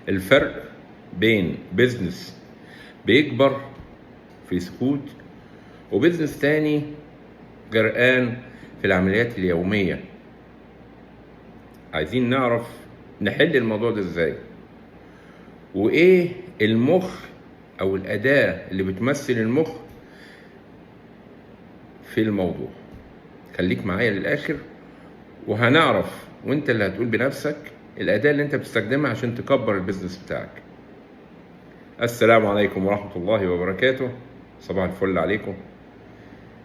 الفرق بين business بيكبر في سكوت و business تاني غرقان في العمليات اليومية. عايزين نعرف نحل الموضوع ده ازاي، وايه المخ او الأداة اللي بتمثل المخ في الموضوع. خليك معايا للآخر وهنعرف، وانت اللي هتقول بنفسك الأداة اللي انت بتستخدمها عشان تكبر ال business بتاعك. السلام عليكم ورحمة الله وبركاته، صباح الفل عليكم.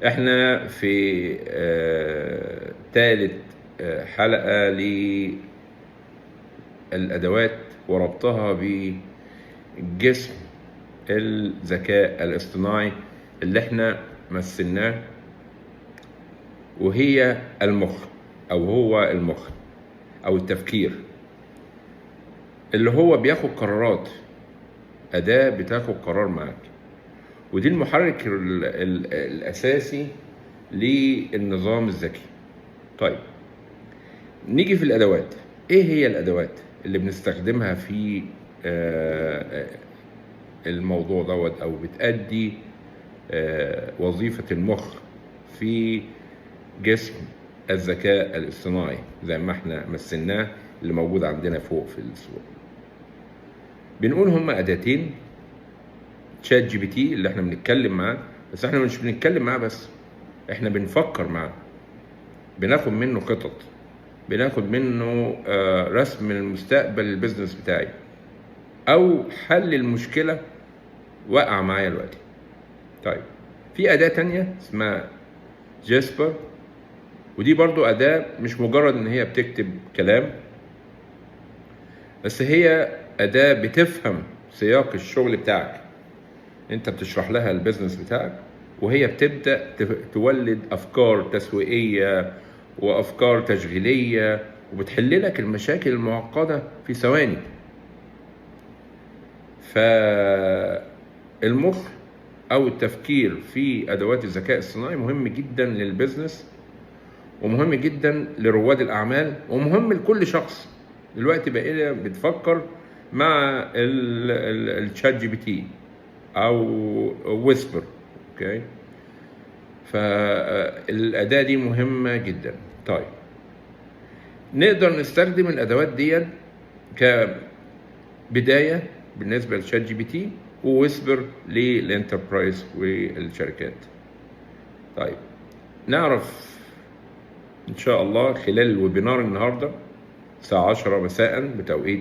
احنا في ثالث حلقة للأدوات وربطها بجسم الذكاء الاصطناعي اللي احنا مثلناه، وهي المخ او هو المخ او التفكير اللي هو بياخد قرارات، أداة بتاخد قرار معاك، ودي المحرك ال ال الأساسي للنظام الذكي. طيب نيجي في الأدوات. إيه هي الأدوات اللي بنستخدمها في الموضوع دوت أو بتأدي وظيفة المخ في جسم الذكاء الاصطناعي زي ما احنا مثلناه اللي موجود عندنا فوق في الصورة؟ بنقول هما أداتين: ChatGPT اللي احنا بنتكلم معاه، بس احنا مش بنتكلم معاه بس، احنا بنفكر معاه، بناخد منه خطط، بناخد منه رسم المستقبل ال business بتاعي او حل المشكلة وقع معايا دلوقتي. طيب في اداه تانية اسمها Jasper، ودي برضو اداه مش مجرد ان هي بتكتب كلام بس، هي اداه بتفهم سياق الشغل بتاعك. انت بتشرح لها ال business بتاعك وهي بتبدا تولد افكار تسويقية وافكار تشغيلية وبتحل لك المشاكل المعقدة في ثواني. فالمخ او التفكير في ادوات الذكاء الصناعي مهم جدا لل business، ومهم جدا لرواد الاعمال، ومهم لكل شخص. دلوقتي بقينا بتفكر مع ال ChatGPT او Whisper، okay؟ فالاداه دي مهمة جدا. طيب نقدر نستخدم الادوات دي كبداية بالنسبة ل ChatGPT و Whisper لل enterprise والشركات. طيب نعرف ان شاء الله خلال ال webinar النهارده الساعة 10 مساء بتوقيت